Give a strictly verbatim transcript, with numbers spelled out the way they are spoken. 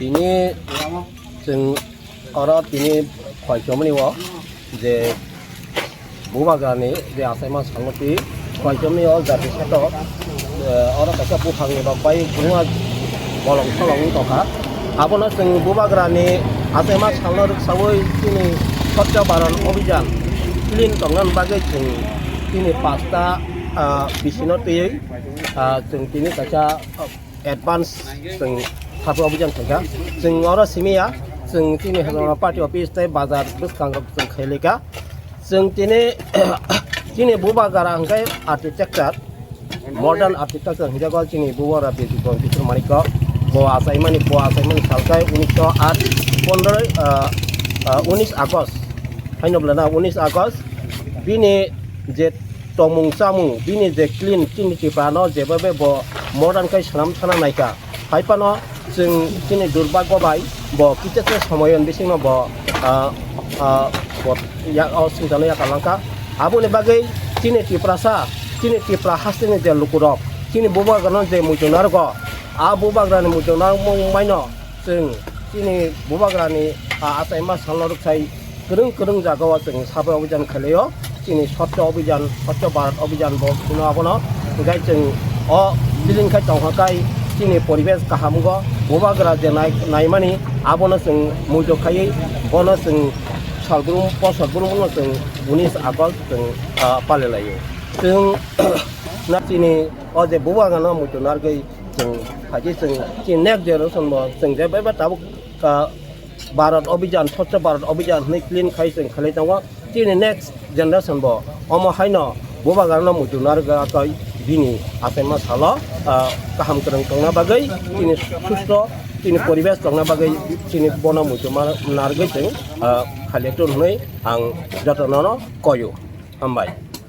Tini chwng oro tini khwlaichomani o je bubagrani je achaima salno twi khwlaichomani o jati sato, eh, oro kaisa buphangni rok bai buma bolong solong wng tongkha. Abono chwng bubagrani achaima salno rwksawi chini Swachh Bharat Abhijan clean tongnani bagwi chwng tini pasta, ah, bisino twiwi, ah, chwng tini kaisa, ah, advance chwng sabo abhijan khaikha. Chwng oro simi ya, chwng chini Hezalno party office tei bazar bwskango chwng khailika. Chwng tini, chini bubagra hwnkhe architecture, modern architecture hwnjago chini bubagra Birjibon Kishore Manikya. Bo achaimani, bo achaimani salkai unisho aat pondroi, ah, ah, unis August. Haino bwlana unis August. Bini je tongmung chamung, bini je clean, chini Tripura no jeba be bo modern khai swnam sana naikha. Hai phano chwng chini durbagyo bai bo kisa se somoyon bisingno bo, ah, ah, bo ya, o singchano yakarlangkha. Aboni bagwi chini Tiprasa, chini Tipra hasteni je lukurok, chini bubagrano je muitu narwgo, a bubagrani muitu narwkmung maino chwng chini bubagrani, ah, achaima salno rwksai kwrwng kwrwng jagao chwng sabo abhijan khailio. Chini Swachh Abhijan, Swachh Bharat Abhijan bo phino abono. Hwnkhe chwng o bilin khai tongkha kai chini poribesh kaham wngkha. Bubagra je nai-, naimani abono chwng muitu khaiwi bono chwng salbrum, po salbrum no chwng unis August chwng, ah, palilaio. Chwng na chini o je bubagrano muitu narwgwi chwng phaikhe chwng chini next generation bo chwng je beba tabuk, ah, Bharat Abhijan, Swachh Bharat Abhijan hwnwi clean khai chwng khlai tongo. Chini next generation bo omo haino bubagrano muitu narwgwi bini achaima salo, ah, kaham kwrwng tongna bagwi chini susto, chini poribesh tongna bagwi chini bono muitu ma-, narwgwi chwng, ah, khailai tongo hwnwi ang jotono no koyo. Hambai.